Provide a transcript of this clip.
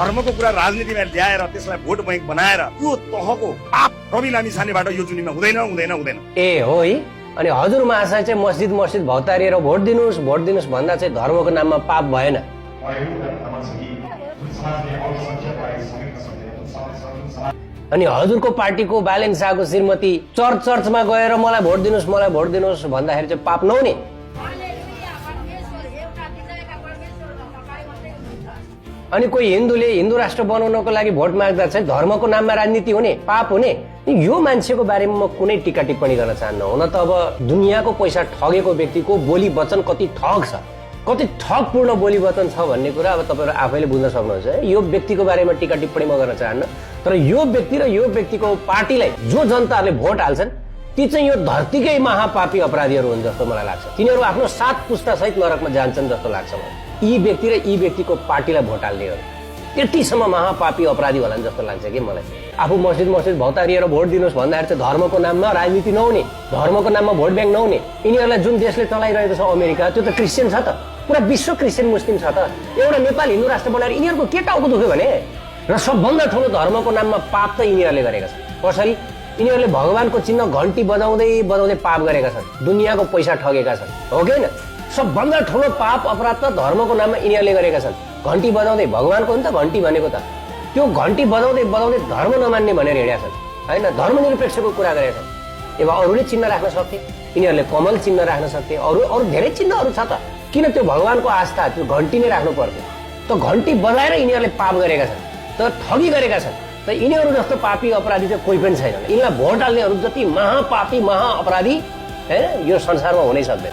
धर्मको कुरा राजनीतिमा ल्याएर त्यसलाई भोट बैंक बनाएर त्यो तहको पाप रवि लामिछानेबाट यो चुनावमा हुँदैन हुँदैन हुँदैन। ए हो है। अनि हजुर महाशय चाहिँ मस्जिद मस्जिद भौतारिएर भोट दिनुहोस् भन्दा चाहिँ धर्मको नाममा पाप भएन। अनि हजुरको पार्टीको बालेन शाहको श्रीमती चर्चमा गएर मलाई भोट दिनुहोस् भन्दाखेरि चाहिँ पाप नहुने। अनि कोही हिन्दूले हिन्दू राष्ट्र बनाउनको लागि भोट माग्दा चाहिँ धर्मको नाममा राजनीति हुने, पाप हुने। यो मान्छेको बारेमा म कुनै टिका टिप्पणी गर्न चाहन्न। हुन त अब दुनियाँको पैसा ठगेको व्यक्तिको बोली वचन कति ठग छ, कति ठगपूर्ण बोली वचन छ भन्ने कुरा अब तपाईहरु आफैले बुझ्न सक्नुहुन्छ। यो व्यक्तिको बारेमा टिका टिप्पणी म गर्न चाहन्न, तर यो व्यक्ति र यो व्यक्तिको पार्टीलाई जो जनताहरूले भोट हाल्छन् ती चाहिँ यो धरतीकै महापापी अपराधीहरू हुन् जस्तो मलाई लाग्छ। तिनीहरू आफ्नो 7 पुस्ता सहित नरकमा जान्छन् जस्तो लाग्छ मलाई। यी व्यक्ति र यी व्यक्तिको पार्टीलाई भोट हाल्नेहरू त्यतिसम्म महापापी अपराधी होलान् जस्तो लाग्छ कि मलाई। आफू मस्जिद भौतारिएर भोट दिनुहोस् भन्दाखेरि चाहिँ धर्मको नाममा राजनीति नहुने, धर्मको नाममा भोट ब्याङ्क नहुने। यिनीहरूलाई जुन देशले चलाइरहेको छ अमेरिका, त्यो त क्रिस्चियन छ त, पुरा विश्व क्रिस्चियन मुस्लिम छ त। एउटा नेपाल हिन्दू राष्ट्र बनाएर यिनीहरूको के टाउको दुख्यो भने, र सबभन्दा ठुलो धर्मको नाममा पाप त यिनीहरूले गरेका छन्। कसरी? यिनीहरूले भगवानको चिन्ह घन्टी बजाउँदै पाप गरेका छन्, दुनियाँको पैसा ठगेका छन्, हो कि होइन? सबभन्दा ठुलो पाप अपराध त धर्मको नाममा यिनीहरूले गरेका छन्। घन्टी बजाउँदै, भगवानको हो नि त घन्टी भनेको त, त्यो घन्टी बजाउँदै धर्म नमान्ने भनेर हिँडेका छन्, होइन? धर्मनिरपेक्षको कुरा गरेका छन्। अब अरूले चिन्ह राख्न सक्थे, यिनीहरूले कमल चिन्ह राख्न सक्थे, अरू धेरै चिन्हहरू छ त, किन त्यो भगवानको आस्था त्यो घन्टी नै राख्नु पर्थ्यो? त घन्टी बजाएर यिनीहरूले पाप गरेका छन्, त ठगी गरेका छन्। त यिनीहरू जस्तो पापी अपराधी चाहिँ कोही पनि छैन। यिनलाई भोट हाल्नेहरू जति महापापी महाअपराधी होइन यो संसारमा हुनै सक्दैन।